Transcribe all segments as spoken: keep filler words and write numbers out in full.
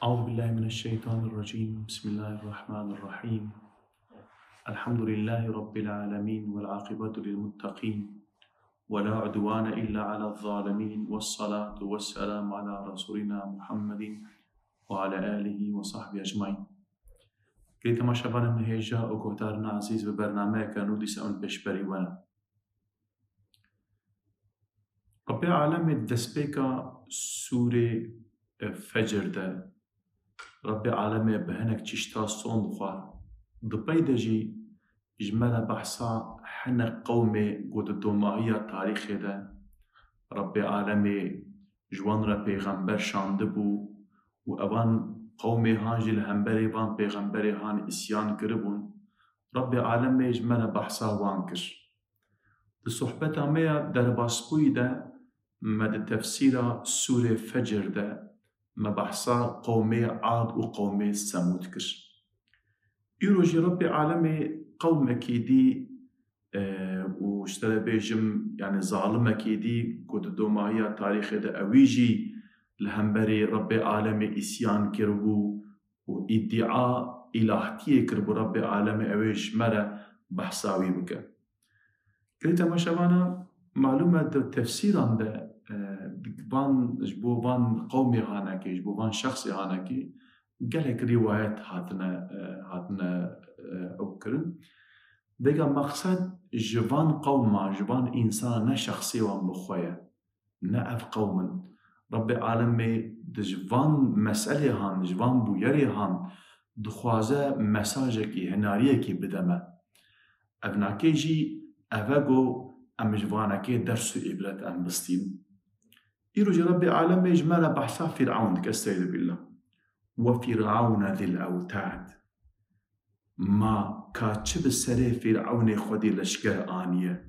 أعوذ بالله من الشيطان الرجيم. بسم الله الرحمن الرحيم. الحمد لله رب العالمين والعاقبة للمتقين ولا عدوان إلا على الظالمين والصلاة والسلام على رسولنا محمد وعلى آله وصحبه أجمعين. Gelî temaşevanên hêja û guhdarên ezîz, bi bernameyeke nû dîsa ew pêşberî we ne. Rebbê Alemê di destpêka sûrê, e, Fecr de, Rebbê Alemê bi hinek çişta son dixwar. Di pey de jî ji me re behsa hinek qewmê ku di domahiya tarîxê de Rebbê Alemê ji wan re pêxember şandibû û evan qewmê han jî li hemberê van pêxemberê han îsyan kiribûn, Rebbê Alemê ji me re behsa wan kir. Di sohbeta me ya derbasbûyî de me di tefsîra sûrê Fecr de me behsa qewmê Ad û qewmê Semûd kir. Îro jî Rebbê Alemê qewmekî dî, e, û ji te re bêjim, yani zalimekî dî ku di domahiya tarîxê de ewî jî li hemberî Rebbê Alemê îsyan kiribû û îdia îlahtiyê kiribû Rebbê Alemê, ew ê ji me re behsa wî bike. Gelî temaşevana, malûm e di tefsîran de, e, van, ji bo van qewmê hanekê, ji bo van şexsê hanekê gelek rîwayet hatine, e, hatine, e, ew kirin. Vêga maqsed ji van qewma, ji van însana ne şexsê wan bi xwe ye, ne ev qewm in. Rebbê Alemê di ji van meselê han, ji van bûyerê han dixwaze mesajekî, hinariyekî bide me. Ev nake jî ev e ku em ji vanekê ders û îbret em bistîn. Îro jî Rebbê Alemê ji me re behsa Fîrewn dike, estaizu billah. Ve Fîrewne zîl ewtad. Ma ka çi bi serê Fîrewnê xwedî leşker aniye?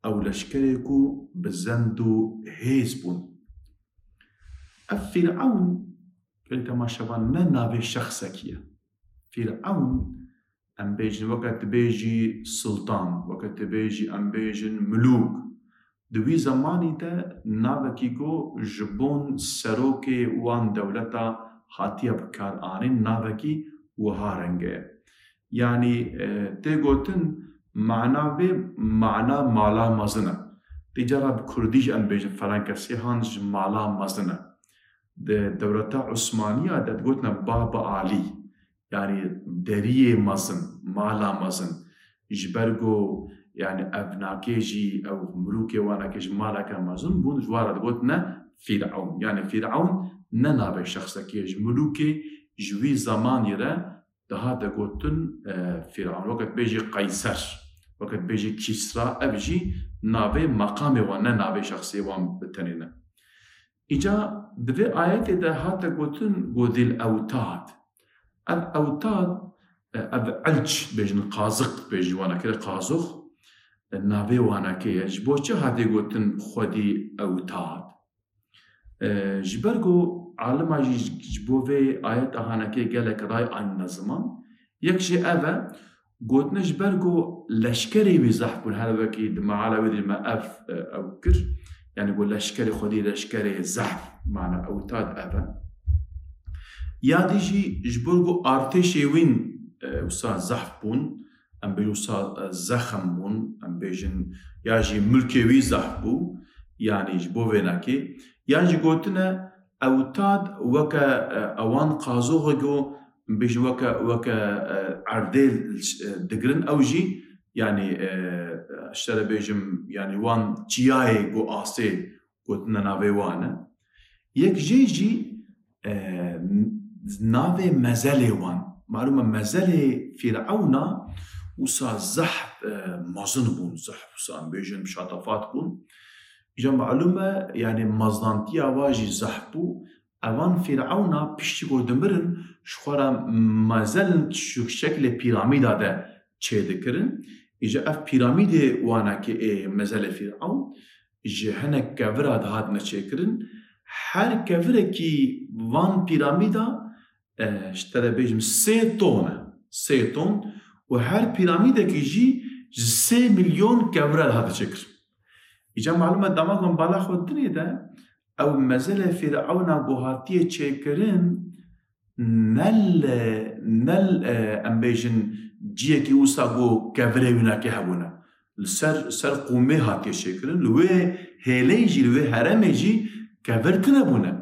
Ew leşkerê ku bi zend û hêz bûn. Ev Fîrewn, gelî temaşevan, ne navê şexsekî ye. Fîrewn, em bêjin, weke tu bêjî sultan, weke tu bêjî, em bêjin milûk. Di wî zemanî de navekî ku ji bon serokê wan dewleta hatiye bikaranîn, navekî wiha renge ye. Yanî, e, tê gotin mana vê mana mala mezin e. Tê cara bi kurdî jî em bêjin, felankesê han ji mala mezin e. Di dewleta Osmaniya de digotine bab alî, yanî deriyê mezin, mala mezin. Ji ber ku, yanî ev nake jî, ew mirûkê wanake ji maleke mezin bûn, ji wan re digotine Fîrewn. Yanî Fîrewn ne navê şexsekê ye, ji mirûkê ji wî zemanî re dihate gotin, e, Fîrewn. Weke tu bêjî Qeyser, weke tu bêjî Kîsra, ev jî navê meqamê wan, ne navê şexsê wan bi tenê ne. Îca di vê ayetê de hate gotin ku zîl ewtad. Ev ewtad, e, ev elç bêjin, qaziq bêjin, wana kire qazox, e, navê wanakê ye. Ji bo çi hate gotin xwedî ewtad? E, ji ber ku alima jî ji, ji bo vê ayeta hanekê gelek ray anîne ziman. Yek jê ev e, gotine ji ber ku leşkerê wî zehf bûn, her wekî di meala wê de me ev, e, ew kir. Yani ku leşkerê xwedî leşkerê zehf, mana ewtad ev e. Ya dî jî ji ber ku artêşê wîn, e, wisa zehf bûn, em bêjin wisa, e, zexm bûn, em bêjin, ya jî milkê wî zehf bû, yani ji bo vênakê, yan jî gotine ewtad weke, e, ewan qazoxê ku, em bêjin weke, weke, e, erdê, e, digirin, ew jî, yani, e, ji te re bêjim, yani wan çiyayê ku asê gotine navê wan e. Yek jê jî, e, navê mezelê wan. Malûm e mezelê Fîrewna wisa zehf, e, mezin bûn, zehf wisa em bêjin şatafat bûn. Îca malûm e, yani mezinantiya wa jî zehf bû. Evan Fîrewna piştî ku dimirin, ji xwe re mezelin şeklê pîramîda de çêdikirin. Îca ev pîramîdê wanakê ê mezelê Fîrewn ji hinek kevira dihatine çêkirin. Her kevirekî van pîramîda, e, ji te re bêjim sê ton e. Sê ton û her pîramîdekî jî ji sê milyon kevira dihate çêkirin. Îca malûm e dema ku em bala xwe dinê de, ew mezelê Fîrewna ku hatiye çêkirin, ne li, ne li, e, em bêjin ciyekî wisa ku kevirê wî nake hebûne. Li ser, ser qûmê hatiye çêkirin, li wê hêleyê jî, li wê heremê jî kevir tune bûne.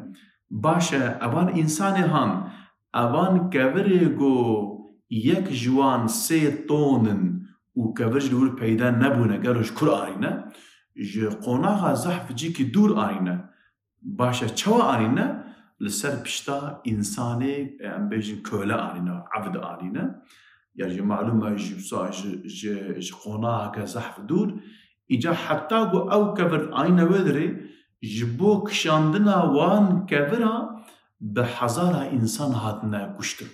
Baş e, evan însanê han, evan kevirê ku yek ji wan sê ton in û kevir ji li wir peyda nebûne, gelo ji kur anîne? Ji qonaxa zehf cîkî dûr anîne. Baş e, çawa anîne? Li ser pişta însanê, em bêjin, kole anîne, evd anîne. Ya jî malûm e, ji, ji, ji, ji qonaxeke zehf dûr. Îca heta ku ew kevir anîne wê dirê, ji bo kişandina wan kevira bi hezara însan hatine kuştin.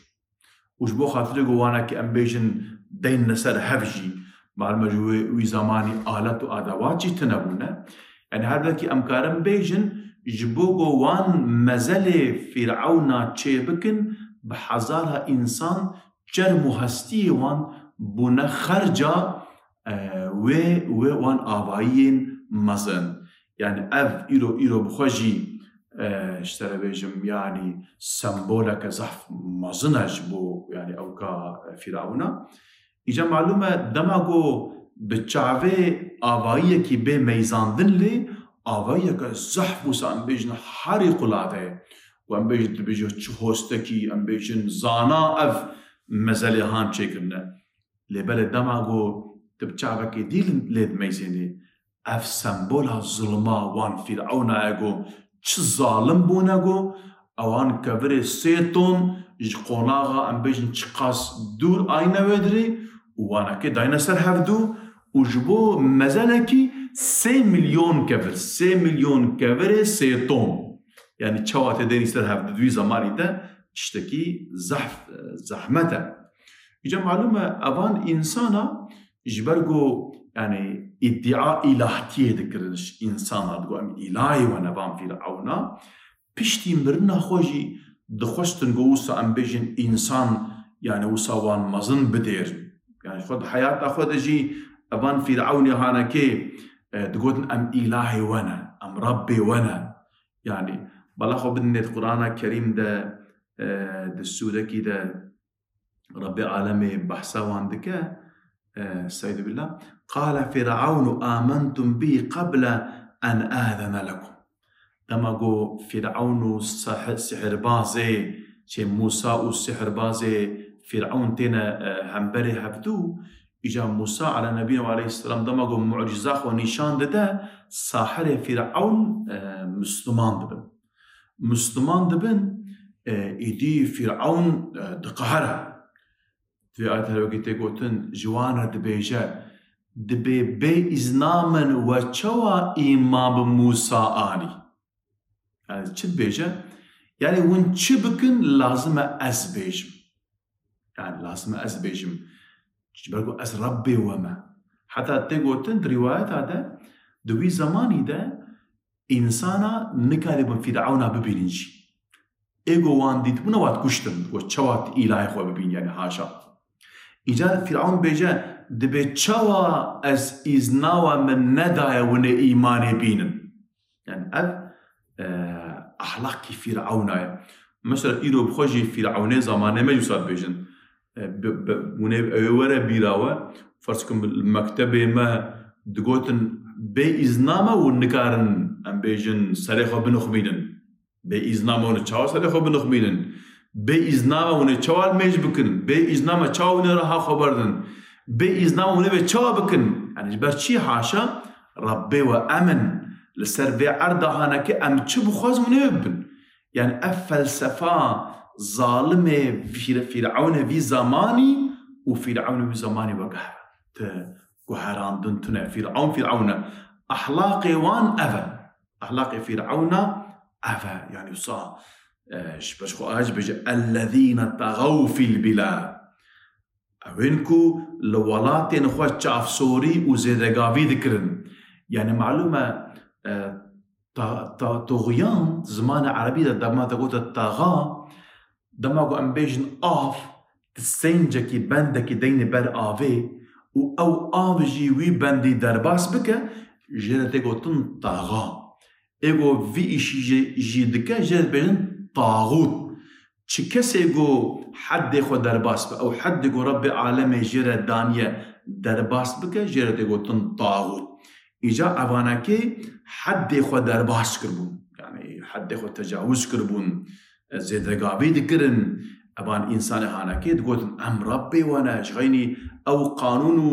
Û ji bo xatirê ku wanekî, em bêjin, deyne ser hev jî, malûm e ji wê, wî zemanî alet û adewat jî tune bûne. Yanî her wekî em karin bêjin, ji bo ku wan mezelê Fîrewna çêbikin, bi hezara însan çerm û hestiyê wan bûne xerca, e, wê, wê wan avayiyên mezin. Yanî ev îro, îro bi xwe jî, e, ji te re bêjim, yanî semboleke zehf mezin e ji bo, yanî ewka, e, Fîrewna. Îca malûm e, dema ku bi çavê avayiyekî bê meyzandin lê, avayiyeke zehf wisa em bêjin harîqulade ye. Û em bêjin, tu bêjî çi hostekî, em bêjin zana ev mezelê han çêkirine. Lê belê dema ku tu bi çavekê dî lê dimeyzênî, ev sembola zulma wan Fîrewna ye ku çi zalim bûne ku ewan kevirê sê ton ji qonaxa, em bêjin, çiqas dûr ayne wê dirê û wanekê dayne ser hevdû û ji bo mezelekî sê milyon kevir, sê milyon kevirê sê ton. Yanî çawa tê dênî ser hevdû di wî zemanî de tiştekî zehf, zehmet e. Îca malûm e, evan însana ji ber ku, yanî, îdia îlahtiyê dikirin ji însana, digo, em îlahê we ne van Fîrewna, piştî mirina xwe jî dixwestin ku wisa em bêjin însan, yanî wisa wan mezin bidêrin. Yanî xwe di heyata xwe de jî evan Fîrewnê hanekê, e, digotin, em îlahê we ne, em Rebbê we ne. Yanî bala xwe bidinê di Qur'ana Kerîm de, e, di sûrekî de Rebbê alemê behsa wan dike, e, Estaizu billah. Qale Fîr'ewnu amentum bî qeble en âzene lekum. Dema ku Fîr'ewn û sah-, sihirbazê, çê Mûsa û sihirbazê Fîr'ewn têne, e, hemberê hevdû, îca Mûsa ale nebîne ve aleyhisselam dema ku mucîza xwe nîşan dide, sahirê Fîr'ewn, e, misliman dibin. Misliman dibin, e, îdî Fîr'ewn, e, diqehire. Di vê ayet her wekî tê gotin, ji wan re dibêje, dibê bê îzna min we çawa îman bi Mûsa anî? Yani çi dibêje? Yani hûn çi bikin lazim e ez bêjim. Yani lazim e ez bêjim. Ji ber ku ez Rebbê we me. Heta tê gotin di rîwayeta de, di wî zemanî de însana nikaribin Fîr'ewna bibînin jî. Ê ku wan dîtibûna, wan dikuştin. Ku çawa tu îlahê xwe bibîn, yani haşa. Îcar Fîr'ewn bêje, dibê çawa ez îzna we min nedaye hûn ê îmanê bînin? Yani ev, e, ahlakî Fîr'ewna ye. Mesela îro bi xwe jî Fîr'ewnê zamanê me wisa dibêjin. E, bi, bi, hûn ê, ew ê were bîra we, ferz kim li mektebê me digotin, bê îzna me hûn nikarin, em bêjin, serê xwe binixmînin. Bê îzna me hûn ê çawa serê xwe binixmînin? Bê îzna me hûn ê çawa li mêj bikin? Bê îzna me çawa hûn ê reha xwe berdin? Bê îzna me hûn ê vê çawa bikin? Yani ji ber çi? Haşa, Rebbê we em in. Li ser vê erda hanekê em çi bixwazin hûn ê wê bibin. Yani ev felsefa zalimê Fîr-, Fîr'ewnê vî zemanî û Fîr'ewnê wî zemanî weke hev e. Ti guherandin tune. Fîr'ewn, Fîr'ewn e. Ahlaqê wan ev e. Ahlaqê Fîr'ewna ev e. Yani wisa, e, ji ber xwe ayet bêje, "Ellezîne tegaw fîl bilad." Ew ên ku li welatên xwe çavsorî û zêdegavî dikirin. Yani malûm e, e, ta-, ta-, tuxyan, zimanê erebî de dema te gote taxa, dema ku em bêjin av, tu sêncekî, bendekî deynî ber avê û ew av jî wî bendî derbas bike, jê re tê gotin taxa. Ê ku vî îşî jî, jî dike, jê re dibêjin taxût. Çi kesê ku heddê xwe derbas be, ew heddê ku Rebbê alemê jê re daniye derbas bike, jê re tê gotin taxût. Îca evanekê heddê xwe derbas kiribûn. Yanî heddê xwe tecawuz kiribûn, zêdegavî dikirin. Evan însanê hanekê digotin, em Rebbê we ne, ji xeynî ew qanûn û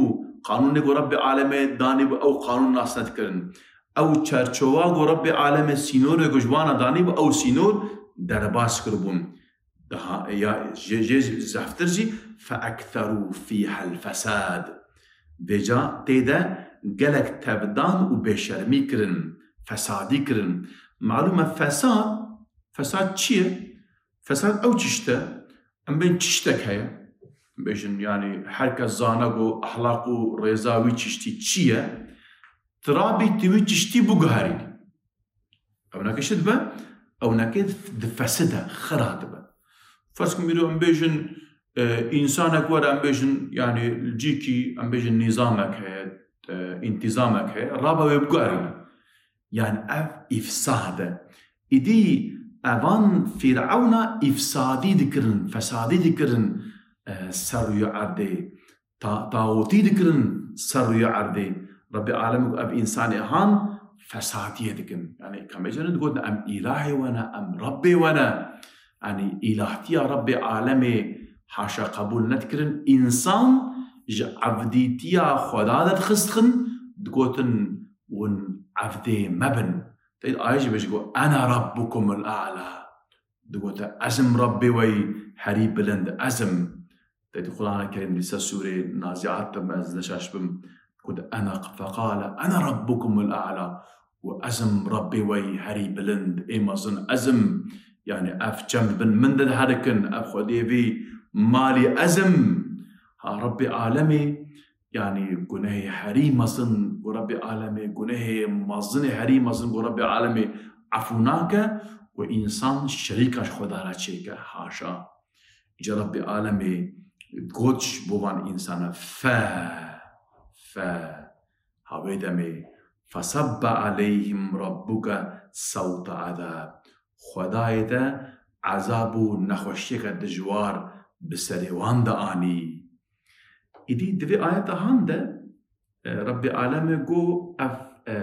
qanûnê ku Rebbê alemê danîbû, ew qanûn nas nedikirin. Ew çerçowa ku Rebbê alemê sînorê ku ji wana danîbû, ew sînor derbas kiribûn. Daha ya jê, jê zehftir jî, فَأَكْثَرُوا فِيهَا الْفَسَادَ. Vêca tê de gelek tevdan û bêşermî kirin, fesadî kirin. Malûm e fesad, fesad çi ye? Fesad ew çişt e, em bên çiştek heye. Em bêjin, yanî her kes zane ku ehlaq û rêza wî çiştî çi ye. Tirabî tu wî çiştî biguherînî. Ewnekê çi dibe? Ewnekê difeside, xira dibe. Ferz kim îro em bêjin, e, însanek were em bêjin, yanî li cîkî em bêjin nîzamek heye, e, întizamek heye, rabe wê biguherîne. Yanî ev îfsad e. Îdî evan Fîrewna îfsadî dikirin, fesadî dikirin, e, ser rûyê erdê. Ta-, taxûtî dikirin ser rûyê erdê. Rebbê alemê got, ev însanê han fesadiyê dikin. Yanî, kemecene digotin, em îlahê we ne, em Rebbê we ne. Yanî, îlahtiya Rebbê alemê haşa qebûl nedikirin. Însan ji evdîtiya Xweda de dixistxin, digotin, hûn evdê me bin. Teyid ayet jî bêje got, "Ene Rabbukumul A'la." Digote, "Ez im Rebbê we yî herî bilind, ez im." Teyid Qur'ana Kerîm dîse sûrê Naziat de ez neşaş bim. Got, "Ene, feqale, ene Rabbukumul A'la." Û ez im Rebbê we yî herî bilind, ê mezin, ez im. Yanî ev çem bin min de diherikin, ev xwediyê vî malî ez im. Ha, Rebbê alemê, yanî gunehê herî mezin, ku Rebbê alemê gunehê mezinê herî mezin, ku Rebbê alemê efû nake, ku însan şerîka ji Xweda re çêke, haşa. Îca Rebbê alemê got ji bo van însana, fe, fe, ha wê demê, "Fesebbe aleyhim rabbuke sewte azab." Xwedayê te ezab û nexweşiyeke dijwar bi serê wan de anî. Îdî di vê ayeta han de, e, Rebbê alemê got, ev, e,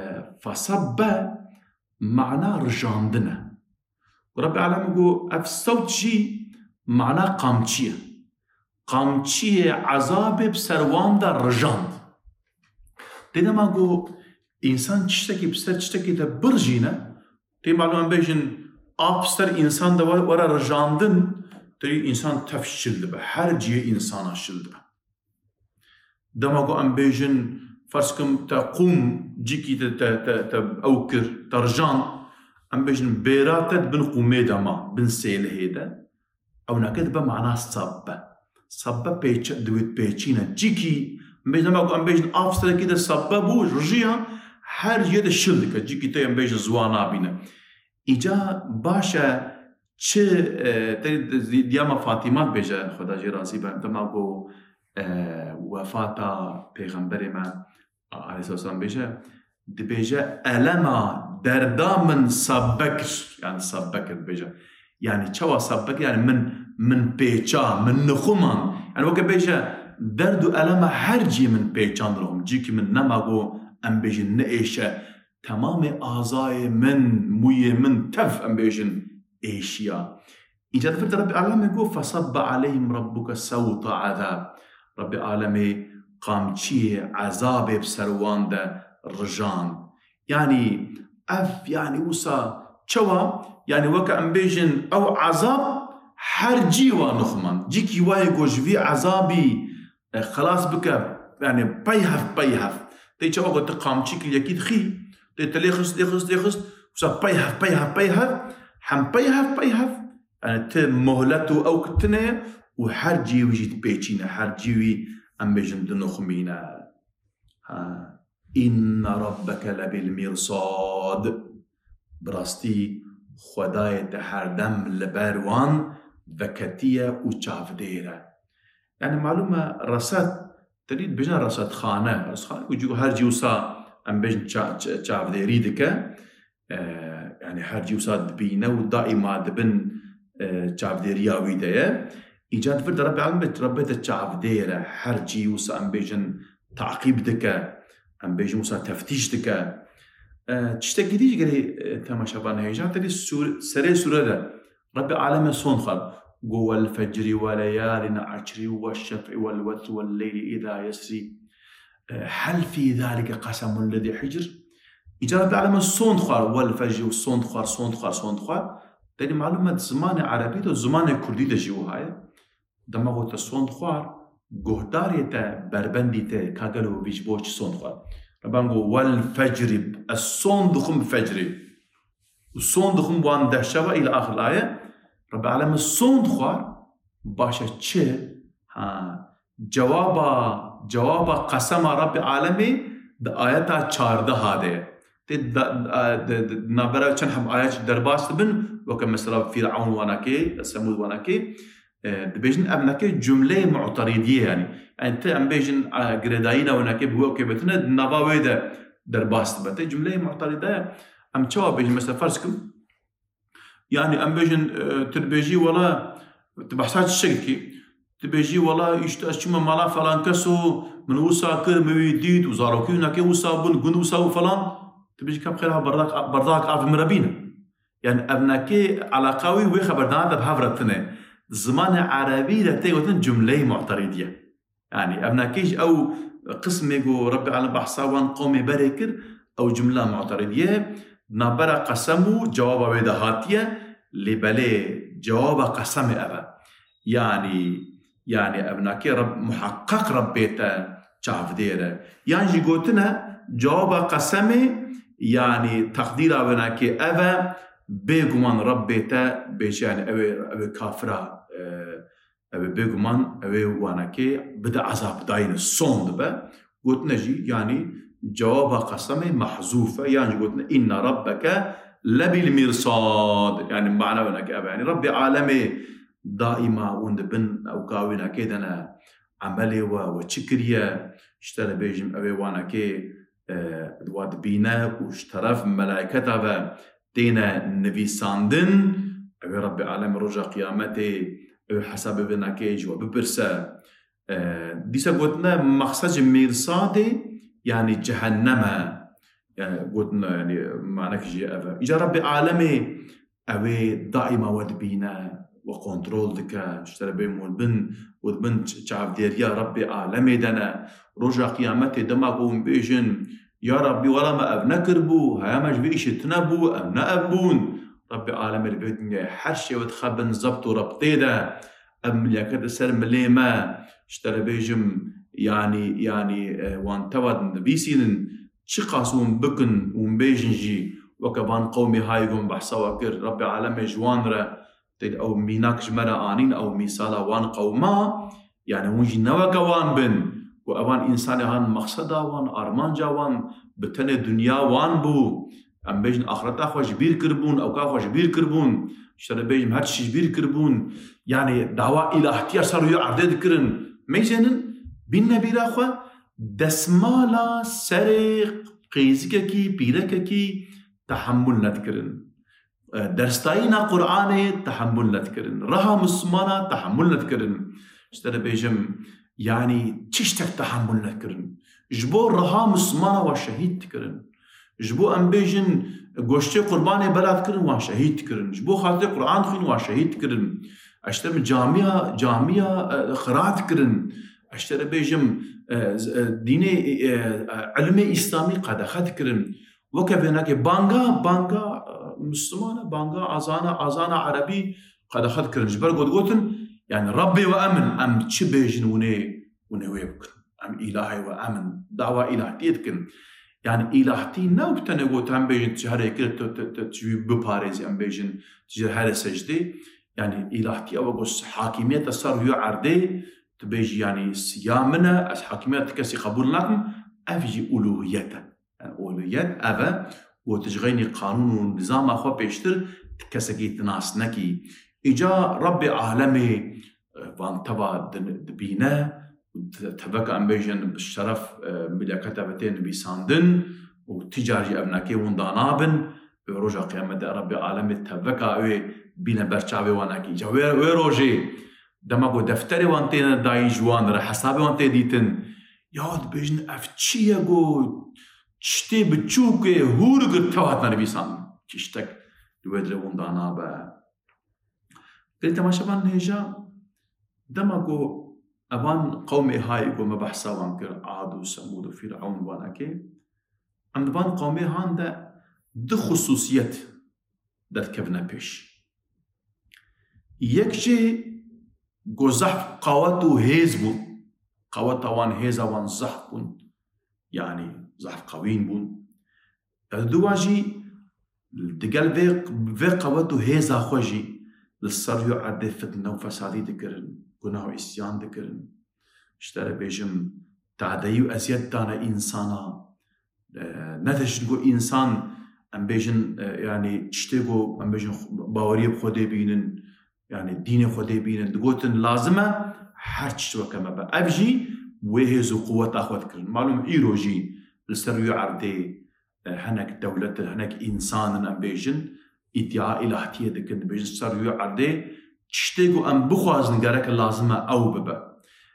fesebbe mana rijandin e. Rebbê alemê got, ev sewt jî mana qamçî ye. Qamçiyê ezabê bi ser wan de rijand. Tê dema got, însan tiştekî bi ser tiştekî de birijîne, tê malûm em bêjin, av bi ser însan de we-, were rijandin, tê însan tev şil dibe, her cihê însana şil dibe. Dema ku em bêjin, ferz kim te qûm cîkî te, te, te, te ew kir, te rijand, em bêjin bêra te di bin qûmê de ma, bin sêlihê de, ewneke dibe mana sabbe. Sabbe pêç-, diwêt pêçîne. Cîkî, em bêjin dema ku em bêjin av serekî de sabbe bû, rijiya her cihê de şil dike. Cîkî te em bêjin ziwan nabîne. Îca baş e, çi, e, te di-, di-, diya me Fatîma dibêje, Xweda jê razî be, dema ku, e, wefata Pêxemberê me, a-, aleyhisselam bêje, dibêje, "Elema derda min sabbe kir." Yani sabbe kir dibêje. Yani çawa sabbe kir? Yani min, min pêça, min nixuman. Yani weke bêje, derd û elema her cî min pêçan nixum. Cîkî min nema ku em bêjin ne êşe. Temamê azayê min, mûyê min tev em bêjin êşiya. Îca difirte Rebbê alemê got, "Fesabbe aleyhim rabbuke sewta azab." Rebbê alemê qamçiyê ezabê bi ser wan de rijand. Yanî ev, yanî wisa çawa? Yanî weke em bêjin ew ezab her cî wa nixumand. Cîkî wayê ku ji vî ezabî e, xelas bike, yani pey hev, pey hev. Tê çawa ku tu qamçîk li yekî dixî, tê te lê xist, lê xist, lê xist, wisa pey hev, pey hev, pey hev, hem pey hev, pey hev, yani ti muhlet û ew kitine û her cî wî jî dipêçîne, her cî wî em bêjin dinixumîne. Ha. "Inne rabbeke lebil mirsad." Bi rastî Xwedayê te herdem li ber wan veketiye û çavdêr e. Yani malûm e, resed, te dî dibêjin resedxane. Resedxane ku cî-, her cî wisa em bêjin ça-, ça-, çavdêrî dike. E, yani her cî wisa dibîne û daîma dibin, e, çavdêriya wî de ye. Îca di vir de Rebbê Alemê, Rebbê te çavdêr e, her cî wisa em bêjin taqîb dike, em bêjin wisa teftîş dike. E, tiştekî dî jî gerê, e, temaşevan hêja, te dî sur-, serê sûre de Rebbê Alemê sond xwar. Go, "Wel fecri we leyalin eşri we şef'i wel wetr wel leyli îza yesri." E, "Hel fî zalike qasemun lizî hicr." Îca Rebbê Alemê sond xwar, "Wel fecri", û sond xwar, sond xwar, sond xwar. Tenê malûm e, di zimanê erebî de, zimanê kurdî de jî wiha ye. Dema ku te sond xwar, guhdarê te, berbendî te, ka gelo vî ji bo çi sond xwar? Reban go, "Wel fecri", ez sond dixwim bi fecrê. Û sond dixwim wan deh şeva îla axir aye. Rebbê Alemê sond xwar, baş e çi? Ha, cewaba, cewaba qesema Rebbê Alemê di ayeta çardeha de ye. Tê da, a, di, di, navbera çend heb ayet derbas dibin, weke mesela Fîrewn wanakê, Semûd wanakê, e, dibêjin ev neke cumleyê mu'teridiyê yani. Yani te em bêjin, e, girêdayîna winekê bi wekê betine di nava wê de derbas dibe. Tê cumleyê mu'teride em çawa bêjin? Mesela ferz kim, yani em bêjin, e, tu dibêjî wela, tu behsa çi şekilkî? Tu bêjî wela, işte ez çûme mala falan keso, min wisa kir, min wî dît û zarokî winekê wisa bûn, gund wisa û falan. Tu bêjî ka bi xêr ha berdak, berdak av min re bîne. Yani ev nekê eleqa wî wê xeberdana de bi hev re tine. Zimanê erebî de tê gotin cumleyê mu'teridî ye. Yani ev nekê ji ew qismê ku Rebbê Alem behsa wan qewmê berê kir, ew cumla mu'teridî ye. Navbera qesem û cewaba wê de hatiye, lê belê cewaba qesemê ev e. Yani, yani ev nekê Reb, muheqqeq Rebbê te çavdêr e. Yan jî gotine, cewaba qesemê, yani teqdîra wê nekê ev e, bêguman Rebbê te bêçe, yani ew ê, ew ê kafira, e, ew ê bêguman, ew ê wanekê bide ezab dayîne, son dibe. Gotine jî, yani cewaba qesemê mehzûf e, yan jî gotine, "Inne rabbeke lebil mirsad." Yani mana wê nekê ev e. Yani Rebbê alemê daîma hûn di bin ewka wê nekê de ne, emelê we, we çi kiriye, ji te re bêjim, ew ê wanekê, e, wa dibîne û ji teref melayketa ve têne nivîsandin, ew ê Rebbê alemê roja qiyametê, ew ê hesabê vê nekê ji we bipirse. E, dîsa gotine, mexsed ji mîrsadê, yani cehennem e. Yani gotine, yani manek jî ev e. Îca Rebbê alemê ew ê daîma we dibîne, we kontrol dike, ji te re bê hûn bin, û di bin ç-, çavdêriya Rebbê alemê de ne. Roja qiyametê dema ku hûn bêjin, "Ya Rebbî, wela me ev nekiribû, heya me ji vê îşê tune bû, ev ne ev bûn." Rebbê alemê li vê dinyayê her şêwe dixe bin zebt û rebtê de. Ev milyakete ser milê me, ji te re bêjim, yanî, yanî, e, wan teva dinivîsînin, çiqas hûn bikin, hûn bêjin jî, weke van qewmê hayê ku min behsa we kir, Rebbê alemê ji wan re tê ew mînak ji me re anîn, ew mîsala wan qewma, yani hûn jî ne weke wan bin, ku evan însanê han mexseda wan, armanca wan, bi tenê dinya wan bû. Em bêjin axireta xwe ji bîr kiribûn, ewka xwe ji bîr kiribûn, ji te re bêjim her tiştî ji bîr kiribûn. Yani dawa îlahtiya ser rûyê erdê dikirin. Meyzênin, bînine bîra xwe, desmala serê qêzikekî, pîrekekî tehemûl nedikirin. E, derstayîna Qur'anê tehemûl nedikirin. Reha Mislimana tehemûl nedikirin. Ji te re bêjim, yani çi tiştek tehemûl nedikirin. Ji bo reha Mislimana wan şehîd dikirin. Ji bo em bêjin goştê qurbanê bela dikirin, wan şehîd dikirin. Ji bo xatirê Qur'an dixwîn, wan şehîd dikirin. Eşte min camiya, camiya, e, xira dikirin. Eşte re bêjim, e, z-, e, dînê, e, e, ilmê îslamî qedexe dikirin. Weke vênekê banga, banga, e, Mislimane, banga, azana, azana erebî qedexe dikirin. Ji ber got, gotin, yani Rebbê we em in, em çi bêjin hûnê, hûnê wê bikin. Em îlahê we em in. Dawa îlahtiyê dikin. Yani îlahtî ne bi tenê got em bêjin, tu ji herê kir, tu, tu, tu, tu ji wî biparêzî, em bêjin, tu ji herê secdê. Yani îlahtî ew e got hakimiyete ser rûyê erdê, tu bêjî, yani siya min e, ez hakimiyet kesî qebûl nakim, ev jî uluhiyet e. Yani uluhiyet ev e, got ji xeynî qanûn û nizama xwe pêştir tu kesekî tu nas nekî. Îca Rebbê alemê, e, van teva din-, dibîne, te-, teveka em bêjin bi şeref, e, mileketa ve tê nivîsandin û ti car jî ev nekê winda nabin. Û roja qiyametê Rebbê alemê teveka wê bîne ber çavê wan, ekî. Ca wê, wê rojê dema ku defterê wan têne dayîn ji wan re, hesabê wan tê dîtin, ya dibêjin ev çi ye ku tiştê biçûkê hûr kir tew hatine nivîsandin. Tiştek li wê dirê hûn danabe. Gelî temaşevan hêja, dema ku evan qewmê hayê ku me behsa wan kir, Ad û Semûd û Fîrewn wan ekê, em di van qewmê han de du xusûsiyet derdikevine pêş. Yek jê ku zehf qawet û hêz bûn, qaweta wan, hêza wan zehf bûn, yanî zehf qewîn bûn. Ev duwa jî digel vê, vê qewet û hêza xwe jî li ser rûyê erdê fitne û fesadî dikirin, gunah û îsyan dikirin. Ji te re bêjim, tadeyî û eziyet dane însana. E, ne tişt ku însan, em bêjin, e, yanî tiştê ku, em bêjin, baweriyê bi Xwedê bînin, yanî dînê Xwedê bînin, digotin lazim e her tişt weke me be. Ev jî wê hêz û quweta xwe dikirin. Malûm îro jî li ser rûyê erdê, e, hinek dewlet in, hinek însan in, em bêjin, îdia îlahtiyê dikin, dibêjin ser rûyê erdê tiştê ku em bixwazin gerek lazim e ew bibe.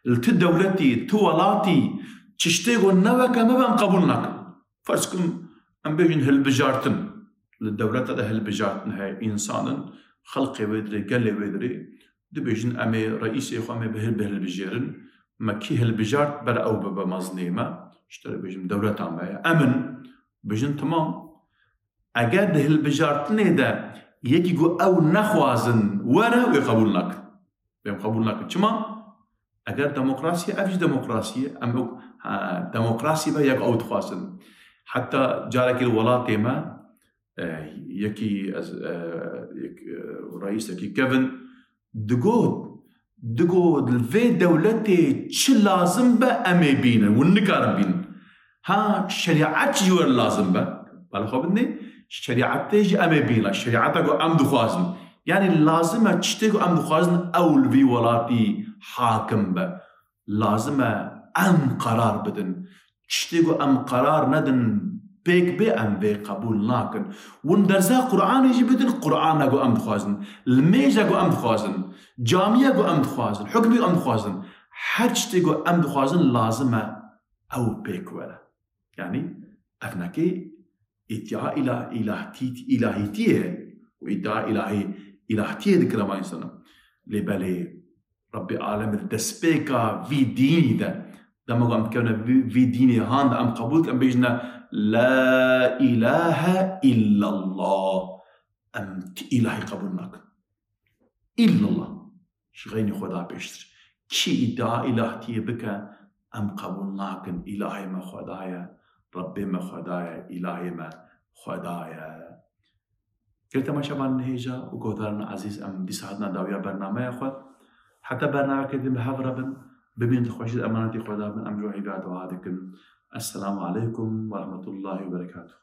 Li ti dewletî, ti welatî tiştê ku ne weke me be em qebûl nakin. Ferz kim, em bêjin hilbijartin. Li dewleta de hilbijartin heye, însan in, xelkê wê dirê, gelê wê dirê, dibêjin em ê reîsê xwe em ê bi hil-, bi hilbijêrin. Me kî hilbijart ber ew bibe mezinê me. Ji te re bêjim dewleta me ye. Em in, bêjin temam. Eger di hilbijartinê de yekî ku ew nexwazin were, wê qebûl nakin. Wê em qebûl nakin. Çima? Eger demokrasî ye, ev jî demokrasî ye. Em ew, ha, demokrasî be yek ew dixwazin. Heta carekî li welatê me, e, yekî ez, e, yek, e, reîsekî kevin digot, digot, li vê dewletê çi lazim be em ê bînin, hûn nikarin bînin. Ha, şerîet jî wer lazim be, bala xwe bidinê, şerîetê jî em ê bînin, şerîeta ku em dixwazin. Yanî lazim e tiştê ku em dixwazin ew li vî welatî hakim be. Lazim e em qerar bidin. Tiştê ku em qerar nedin pêk bê, em vê qebûl nakin. Hûn dersa Qur'anê jî bidin, Qur'ana ku em dixwazin, limêja ku em dixwazin, camiya ku em dixwazin, hukmê ku em dixwazin, her tiştê ku em dixwazin lazim e ew pêk were. Yanî ev nekê îdia îla-, îlahtî-, îlahîtiyê û îdia îlahî-, îlahtiyê dikire ma însanan. Lê belê Rebbê Alemê di destpêka vî dînî de, dema ku em dikevine vî, vî dînê han de em qebûl dikin, em bêjine, "La îlahe illallah." Em ti îlahî qebûl nakin. Îllallah. Ji xeynî Xweda pêştir. Kî îdia îlahtiyê bike, em qebûl nakin. Îlahê me Xweda ye, Rebbê me Xweda ye, îlahê me Xweda ye. Gelî temaşevanên hêja û guhdarên ezîz, em dîsa hatina dawiya bernameya xwe. Heta bernameyeke din bi hev re bin, bimînin di xweşî de emanetî Xweda bin, em ji we hêviya dua dikin. Esselamu aleykum ve rahmetullahi ve berekatuhu.